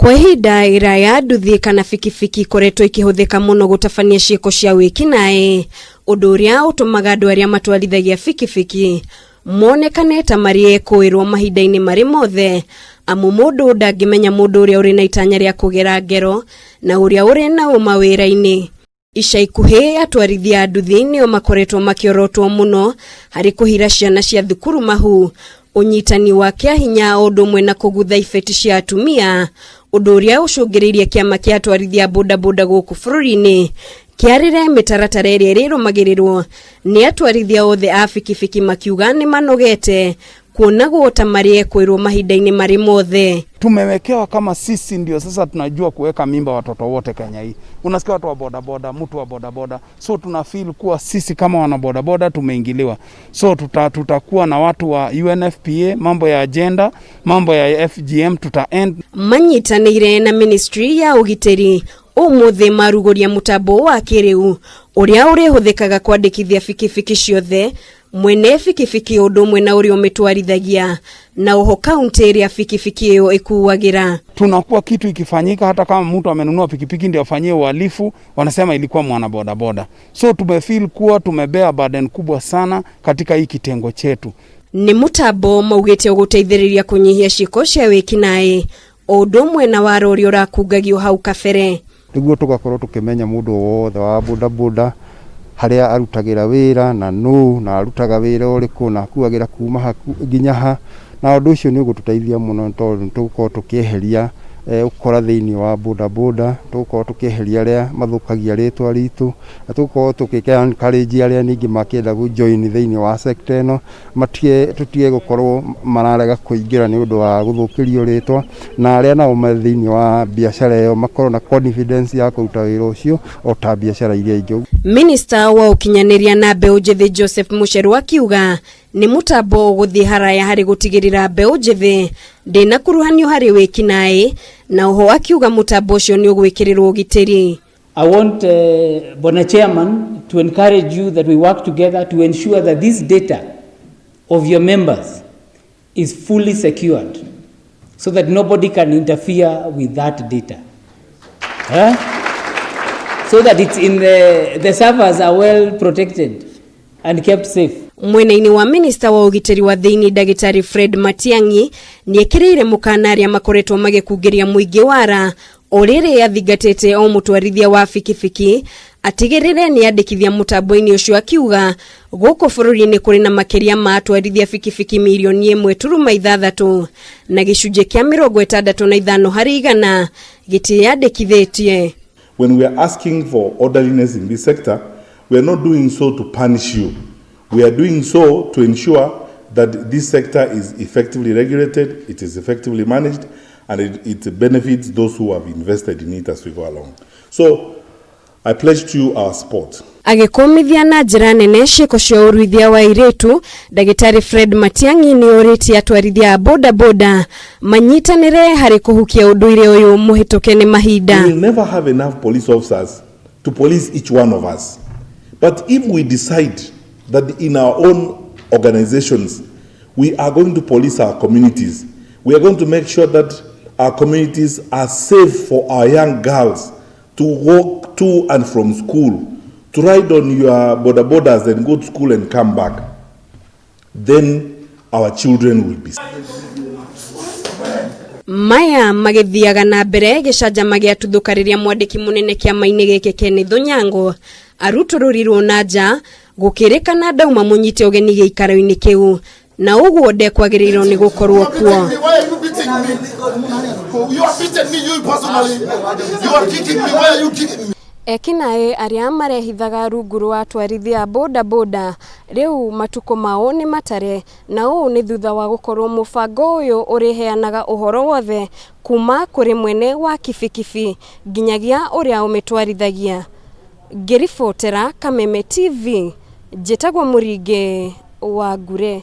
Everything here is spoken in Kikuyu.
Kwa ihinda iraya nduthi kana bikibiki ikoretwo ikĩhũthĩka mũno gũtabania ciĩko cia wĩkinaĩ, ũndũ ũrĩa ũtũmaga andũ arĩa matwarithagia bikibiki monekane ta marĩ ekũĩrwo mahinda-inĩ marĩ mothe, amu mũndũ ndangĩmenya mũndũ ũrĩa ũrĩ na itanya rĩa kũgera ngero na ũrĩa ũrĩ na ũma wĩra-inĩ. Ica ikuhĩ atwarithia a nduthi nĩo makoretwo makĩorotwo mũno harĩ kũhira ciana cia thukuru mahu, ũnyitani wa kĩahinya o ũndũ ũmwe na kũgutha ibeti cia atumia, ũndũ ũrĩa ũcũngĩrĩirie kĩama kĩa atwarithia a bodaboda gũkũ bũrũri-inĩ kĩarĩre mĩtaratara ĩrĩa ĩrĩrũmagĩrĩrwo nĩ atwarithia othe a bikibiki makiuga nĩ manogete kuonagwo ta marĩ ekwĩrwo mahinda-inĩ marĩ mothe. Tumewekewa kama sisi ndio sasa tunajua kuweka mimba watoto wote Kenya hii. Unasikia watu wa bodaboda, mtu wa bodaboda, so tuna feel kuwa sisi kama wana bodaboda tumeingiliwa. So tutakuwa na watu wa UNFPA, mambo ya agenda, mambo ya FGM tuta end. Manyitanĩire na ministry ya ũgitĩri ũmũthĩ marugũria mũtambo wa kĩrĩu ũrĩa ũrĩhũthĩkaga kwandĩkithia bikibiki ciothe, mwene bikibiki ũndũ ũmwe na ũrĩa ũmĩtwarithagia, na oho kaunti ĩrĩa bikibiki ĩyo ĩkuagĩra. Tunakuwa kitu ikifanyika, hata kama mtu amenunua pikipiki ndio afanyie uhalifu, wanasema ilikuwa mwana bodaboda. So tumefeel kuwa tumebea burden kubwa sana katika hii kitengo chetu. Nĩ mũtambo maugĩte ũgũteithĩrĩria kũnyihia ciĩko cia wĩkinaĩ o ũndũ ũmwe na wara ũrĩa ũrakungagio hau kabere. Nĩguo tũgakorwo tũkĩmenya mũndũ wothe wa bodaboda harĩa arutagĩra wĩra na nũ na arutaga wĩra ũrĩkũ na akuagĩra kuma ha nginya ha, na ũndũ ũcio nĩ ũgũtũteithia mũno tondũ nĩ tũgũkorwo tũkĩeheria ũkora thĩinĩ wa bodaboda, tũgũkorwo tũkĩeheria arĩa mathũkagia rĩtwa ritũ, na tũgũkorwo tũgĩka encourage arĩa ningĩ makĩenda gũ join thĩinĩ wa sector ĩno, matige tũtige gũkorwo mararega kũingĩra nĩ ũndũ wa gũthũkĩrio rĩtwa, na arĩa nao me thĩinĩ wa biacara ĩyo makorwo na confidence ya kũruta wĩra ũcio o ta biacara iria ingĩ. Minista wa ũkinyanĩria na mbeũ njĩthĩ Joseph Mucheru akiuga nĩ mũtambo ũgũthiĩ haraya harĩ gũtigĩrĩra mbeũ njĩthĩ ndĩnakuruhanio harĩ wĩkinaĩ, na oho akiuga mũtambo ũcio nĩ ũgwĩkĩrĩrwo ũgitĩri. I want Bwana Chairman to encourage you that we work together to ensure that this data of your members is fully secured so that nobody can interfere with that data. Huh? So that it's in the servers are well protected and kept safe. Mwena-inĩ wa minista wa ũgitĩri wa thĩinĩ ndagĩtarĩ Fred Matiang'i nĩekĩrĩire mũkana arĩa makoretwo magĩkungĩria mũingĩ wara o rĩrĩ athingatĩte o mũtwarithia wa bikibiki atigĩrĩre nĩ andĩkithia mũtambo-inĩ ũcio, akiuga gũkũ bũrũri-inĩ kũrĩ na makĩria ma atwarithia bikibiki 1.6 mirioni na gĩcunjĩ kĩa 65% gĩtiyandĩkithĩtie. When we are asking for orderliness in this sector, we are not doing so to punish you. We are doing so to ensure that this sector is effectively regulated, it is effectively managed, and it benefits those who have invested in it as we go along. So I pledge to you our support. Agĩkũmithia na njĩra nene ciĩko cia ũruithia wa airĩtu, ndagĩtarĩ Fred Matiang'i nĩ orĩtie atwarithia a bodaboda manyitanĩre harĩ kũhukia ũndũire ũyũ mũhĩtũke nĩ mahinda. We will never have enough police officers to police each one of us. But if we decide that in our own organizations we are going to police our communities, we are going to make sure that our communities are safe for our young girls to walk to and from school, to ride on your boda bodas and go to school and come back, then our children will be Maya magĩthiaga na mbere gĩcanjama gĩatuthũka rĩrĩa mwandĩki mũnene kĩama-inĩ gĩkĩ Kenneth Onyango arutũrũrirwo na nja gũkĩrĩkana ndauma mũnyite ũgeni gĩikaro-inĩ kĩu na ũguo ndekwagĩrĩirwo nĩ gũkorwo kuo. Why are you beating me? You are beating me, you personally. You are kicking me. Why are you kicking me? Ekinaĩ arĩa marehithaga rungu rwa atwarithia a bodaboda rĩu matukũ mao nĩ matare, na ũũ nĩ thutha wa gũkorwo mũbango ũyũ ũrĩheanaga ũhoro wothe kuma kũrĩ mwene wa kibikibi nginyagia ũrĩa ũmĩtwarithagia. Ngĩribotera Kameme TV, njĩtagwo Mũringĩ wa Ngure.